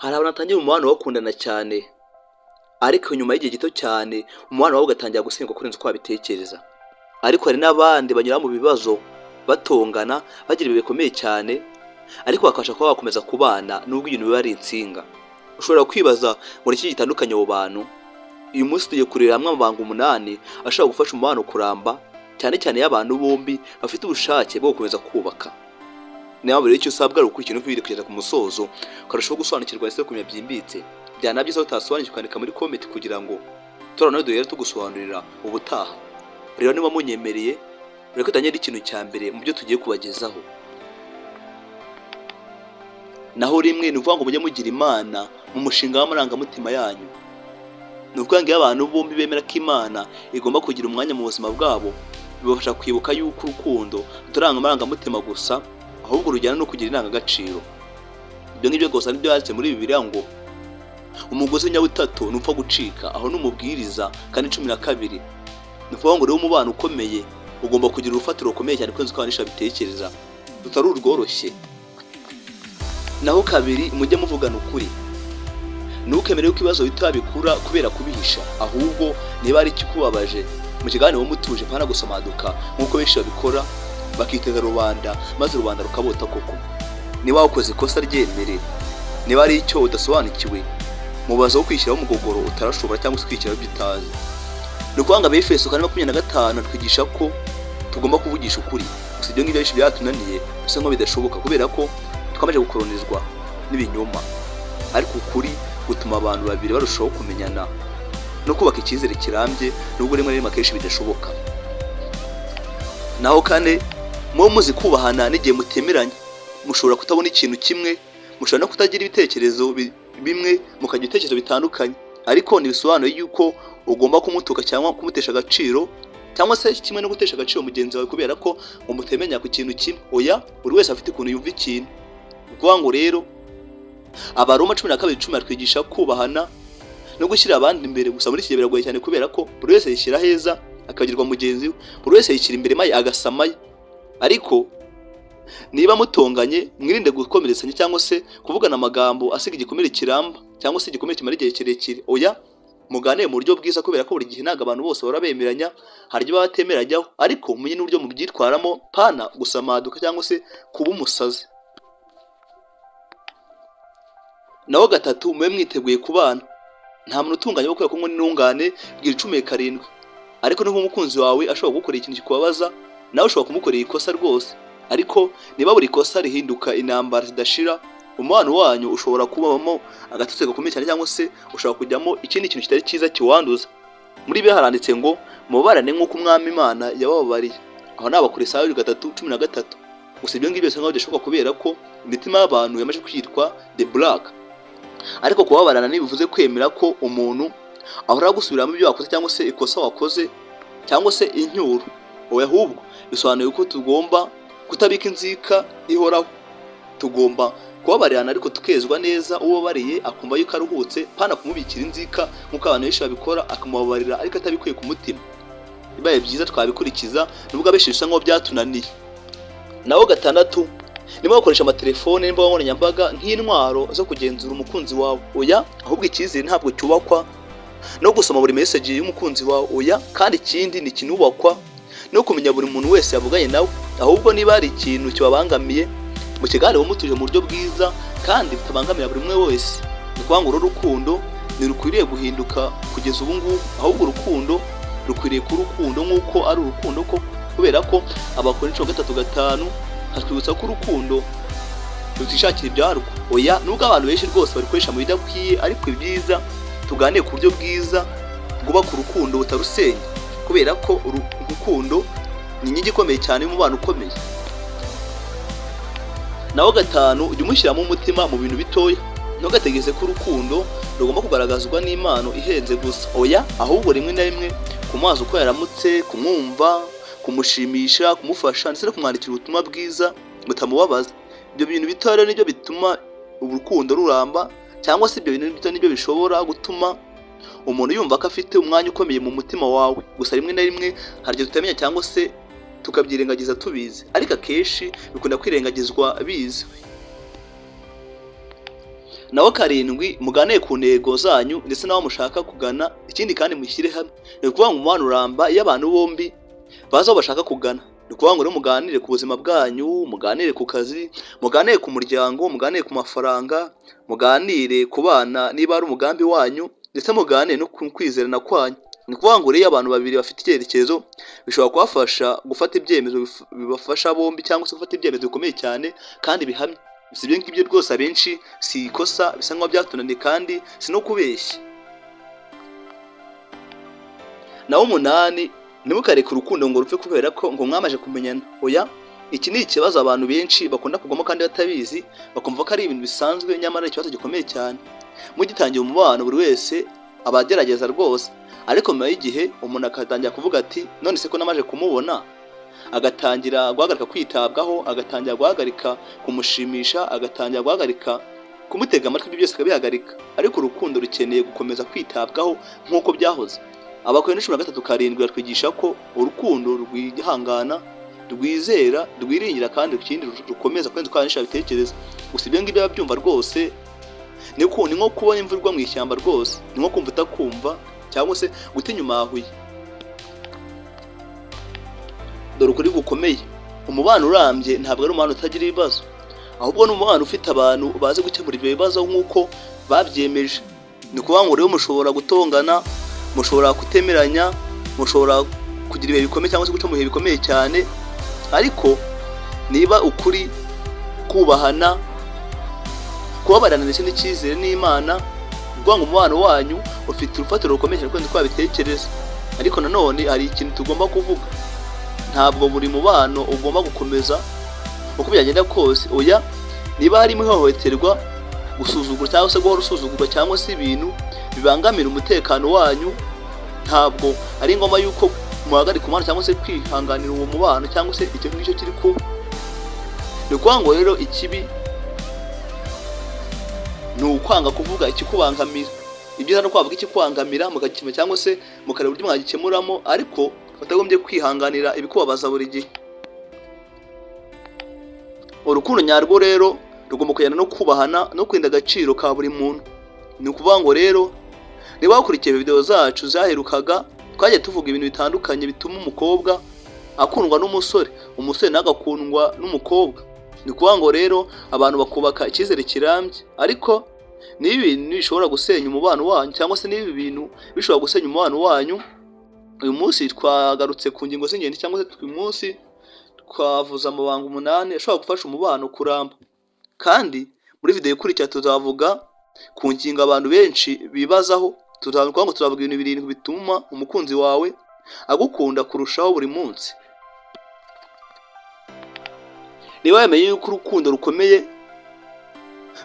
Hari abantu batangira umubano bakundana cyane, ariko nyuma y'igihe gito cyane umubano wabo ugatangira gusenyuka kurenza uko babitekereza. Ariko hari n'abandi banyura mu bibazo batongana, bagira ibihe bikomeye cyane, ariko bakabasha kuba bakomeza kubana nubwo ibintu biba ari insinga. Ushobora kwibaza ngo ni iki gitandukanya abo bantu? Uyu munsi tugiye kurebera hamwe amabanga 8 ashobora gufasha umubano kuramba, cyane cyane iyo abantu bombi bafite ubushake bwo gukomeza kubaka. Niyo mpamvu rero icyo usabwa ari ugukurikira ino video kugeza ku musozo, ukarushaho gusobanukirwa ndetse no kumenya byimbitse. Byaba byiza utasobanukiwe ukandika muri comment kugira ngo turabona duhere tugusobanurira ubutaha. Rero niba munyemereye, reka dutangire ikintu cya mbere mu byo tugiye kubagezaho. Naho rimwe ni ukuvuga ngo mujye mugira Imana mu mushinga w'amarangamutima yanyu. Ni ukuvuga ngo iyo abantu bombi bemera ko Imana igomba kugira umwanya mu buzima bwabo, bibafasha kwibuka yuko urukundo rutaranga amarangamutima gusa, ahubwo rujyana no kugira indangagaciro. Ibyo ngibyo gusa nibyo yanditse muri Bibiliya ngo umugozi w'inyabutatu ntupfa gucika. Aho ni Umubwiriza 4:12. Ni ukuvuga ngo rero umubano ukomeye ugomba kugira urufatiro rukomeye cyane kurenza uko abantu benshi babitekereza, rutari urworoshye. Naho kabiri, mujye muvugana ukuri. Ntukemere ko ibibazo bito bikura kubera kubihisha, ahubwo niba ari ikikubabaje mu kiganiro mutuje, pana gusamaduka nk'uko benshi babikora, bakiteza rubanda maze rubanda rukabota koko. Niba wakoze ikosa, ryemere. Niba ari icyo udasobanukiwe, mubaza wo kwishyiraho umugogoro utarashobora cyangwa se kwishyiraho ibyo utazi. Ni ukuvuga ngo Abefeso 4:25 twigisha ko tugomba kuvugisha ukuri. Gusa ibyo ngibyo benshi byatunaniye, bisa nkaho bidashoboka kubera ko twamaze gukoronizwa n'ibinyoma. Ariko ukuri gutuma abantu babiri barushaho kumenyana no kubaka icyizere kirambye, nubwo rimwe na rimwe akenshi bidashoboka. Naho kane, mube muzi kubahana n'igihe mutemeranya. Mushobora kutabona ikintu kimwe, mushobora no kutagira ibitekerezo bimwe, mukagira ibitekerezo bitandukanye, ariko ntibisobanuye yuko ugomba kumutuka cyangwa kumutesha agaciro, cyangwa se kimwe no gutesha agaciro mugenzi wawe kubera ko ngo mutemenya ku kintu kimwe. Oya, buri wese afite ukuntu yumva ikintu. Ni ukuvuga ngo rero Abaroma 12:10 batwigisha kubahana no gushyira abandi imbere. Gusa muri iki gihe biragoye cyane kubera ko buri wese yishyira heza akagirwa mugenzi we, buri wese yishyira imbere maye agasamaye. Ariko niba mutonganye, mwirinde gukomeretsanya cyangwa se kuvugana amagambo asiga igikomere kiramba cyangwa se igikomere kimara igihe kirekire. Oya, muganire mu buryo bwiza, kubera ko buri gihe ntabwo abantu bose bahora bemeranya, hari ibyo baba batemeranywaho, ariko mumenye n'uburyo mubyitwaramo, pana gusamaduka cyangwa se kuba umusazi. Naho gatatu, mube mwiteguye kubana. Nta muntu utunganye wo kubera ko ngo n'intungane bwira 17. Ariko niba umukunzi wawe ashobora kugukorera ikintu kikubabaza, nawe ushobora kumukorera ikosa rwose. Ariko niba buri kosa rihinduka intambara zidashira, umubano wanyu ushobora kubamo agatotsi gakomeye cyane, cyangwa se ushobora kujyamo ikindi kintu kitari cyiza kiwanduza. Muri Bibiliya haranditse ngo mubabarane nk'uko Umwami Imana yabababariye. Aho ni Abakolosayi 3:13. Gusa ibyo ngibyo bisa nkaho bidashoboka kubera ko imitima y'abantu yamaze kwitwa the black. Ariko kubabarana ntibivuze kwemera ko umuntu ahora gusubiramo ibyo wakoze cyangwa se ikosa wakoze cyangwa se incyuro. Oya, ahubwo bisobanuye ko tugomba kutabika inzika ihoraho. Tugomba kubabarirana ariko tukezwa neza, uwo ubabariye akumva yuko aruhutse, pana kumubikira inzika nk'uko abantu benshi babikora, akamubabarira ariko atabikuye ku mutima. Bibaye byiza twabikurikiza, nubwo abenshi bisa nkaho byatunaniye. Naho gatandatu, niba bakoresha amatelefone n'imbuga nkoranyambaga nk'intwaro zo kugenzura umukunzi wawe, oya, ahubwo icyizere ntabwo cyubakwa no gusoma buri message y'umukunzi wawe. Oya, kandi ikindi ni kinubakwa no kumenya buri muntu wese yavuganye nawe. Ahubwo niba hari ikintu kibabangamiye, mu kiganiro mutuje mu buryo bwiza kandi bitabangamira buri umwe wese. Ni ukuvuga ngo uru rukundo ntirukwiriye guhinduka kugeza ubu ngubu, ahubwo urukundo rukwiriye kuba urukundo nk'uko ari urukundo koko, kubera ko Abakorinto 3:5 hatwibutsa ko urukundo rutishakira ibyarwo. Oya, nubwo abantu benshi rwose babikoresha mu bidakwiye, ariko ibyiza tuganire ku buryo bwiza bwubaka urukundo butarusenya, kubera ko urukundo ni inkingi ikomeye cyane y'umubano ukomeye. Naho gatanu, ujya umushyiramo umutima mu bintu bitoya. Ntugategereze ko urukundo rugomba kugaragazwa n'impano ihenze gusa. Oya, ahubwo rimwe na rimwe kumubaza uko yaramutse, kumwumva, kumushimisha, kumufasha ndetse no kumwandikira ubutumwa bwiza butamubabaza, ibyo bintu bito rero nibyo bituma urukundo ruramba, cyangwa se ibyo bintu bito nibyo bishobora gutuma umuntu yumva ko afite umwanya ukomeye mu mutima wawe. Gusa rimwe na rimwe hari igihe tutamenya cyangwa se tukabyirengagiza tubizi, ariko akenshi bikunda kwirengagizwa bizwi. Naho karindwi, muganire ku ntego zanyu ndetse n'aho mushaka kugana. Ikindi kandi, mushyire hamwe. Ni ukuvuga ngo umubano uramba iyo abantu bombi bazi aho bashaka kugana. Ni ukuvuga ngo rero muganire ku buzima bwanyu, muganire ku kazi, muganire ku muryango, muganire ku mafaranga, muganire ku bana niba ari umugambi wanyu, ndetse muganire no ku kwizerana kwanyu. Ni ukuvuga ngo rero iyo abantu babiri bafite icyerekezo, bishobora kubafasha gufata ibyemezo bibafasha bombi, cyangwa se gufata ibyemezo bikomeye cyane kandi bihamye. Si ibyo ngibyo rwose, abenshi si ikosa, bisa nkaho byatunaniye, kandi si no kubeshya. Naho umunani, ntimukareke urukundo ngo rupfe kubera ko ngo mwamaze kumenyana. Oya, iki ni ikibazo abantu benshi bakunda kugwamo kandi batabizi, bakumva ko ari ibintu bisanzwe, nyamara ari ikibazo gikomeye cyane. Mugitangira umubano, buri wese aba agerageza rwose, ariko nyuma y'igihe umuntu akatangira kuvuga ati: "None se ko namaze kumubona?" Agatangira guhagarika kwitabwaho, agatangira guhagarika kumushimisha, agatangira guhagarika kumutega amatwi, ibyo byose akabihagarika. Ariko urukundo rukeneye gukomeza kwitabwaho nk'uko byahoze. Abakorinto 13:7 batwigisha ko urukundo rwihangana, rwizera, rwiringira, kandi ikindi rukomeza kurenza uko abantu babitekereza. Gusa ibyo ngibyo ababyumva rwose ni nko kubona imvura igwa mu ishyamba rwose, ni nko kumva utakumva cyangwa se guta inyuma yahuye. Dore ukuri gukomeye: umubano urambye ntabwo ari umubano utagira ibibazo, ahubwo ni umubano ufite abantu bazi gukemura ibyo bibazo nk'uko babyemeje. Ni ukuvuga ngo rero mushobora gutongana, mushobora kutemeranya, mushobora kugira ibihe bikomeye cyangwa se guca mu bihe bikomeye cyane, ariko niba ukuri, kubahana, kubabarana ndetse n'icyizere n'Imana, ni ukuvuga ngo umubano wanyu ufite urufatiro rukomeye cyane kurenza uko wabitekereza. Ariko nanone hari ikintu tugomba kuvuga: ntabwo buri mubano ugomba gukomeza uko byagenda kose. Oya, niba harimo ihohoterwa, gusuzugura cyangwa se guhora usuzugurwa, cyangwa se ibintu bibangamira umutekano wanyu, ntabwo ari ngombwa yuko muhagarika umubano cyangwa se kwihanganira uwo mubano cyangwa se icyo ngicyo kiri kuba. Ni ukuvuga ngo rero ikibi ni ukwanga kuvuga ikikubangamira. Ibyiza no kwavuga ikikubangamira mukagikemura, cyangwa se mukareba uburyo mwagikemuramo, ariko utagombye kwihanganira ibikubabaza buri gihe. Urukundo nyarwo rero rugomba kujyana no kubahana no kurinda agaciro ka buri muntu. Ni ukuvuga ngo rero niba wakurikiye video zacu zaherukaga, twagiye tuvuga ibintu bitandukanye bituma umukobwa akundwa n'umusore, umusore nawe agakundwa n'umukobwa. Ni ukuvuga ngo rero abantu bakubaka icyizere kirambye. Ariko niba ibintu bishobora gusenya umubano wanyu, cyangwa se niba ibi bintu bishobora gusenya umubano wanyu, uyu munsi twagarutse ku ngingo z'ingenzi, cyangwa se uyu munsi twavuze amabanga 8 ashobora gufasha umubano kuramba. Kandi muri video ikurikira tuzavuga ku ngingo abantu benshi bibazaho. Tuzavuga ngo tuzavuga ibintu 7 bituma umukunzi wawe agukunda kurushaho buri munsi. Niba wemeye yuko urukundo rukomeye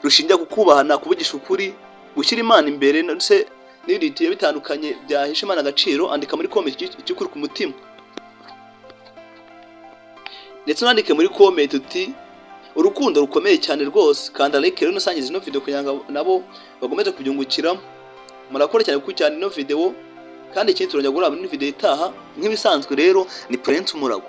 rushingiye ku kubahana, kuvugisha ukuri, gushyira Imana imbere, ndetse n'ibindi bigiye bitandukanye byahesha Imana agaciro, andika muri comment icyo ukuri ku mutima, ndetse unandike muri comment uti: "Urukundo rukomeye cyane rwose." Kanda like rero, unasangiza ino video kugira ngo nabo bakomeze kubyungukiramo. Murakora cyane gukurikirana ino video, kandi ikindi turongera guhura muri video itaha nk'ibisanzwe. Rero ni Prince Umurago.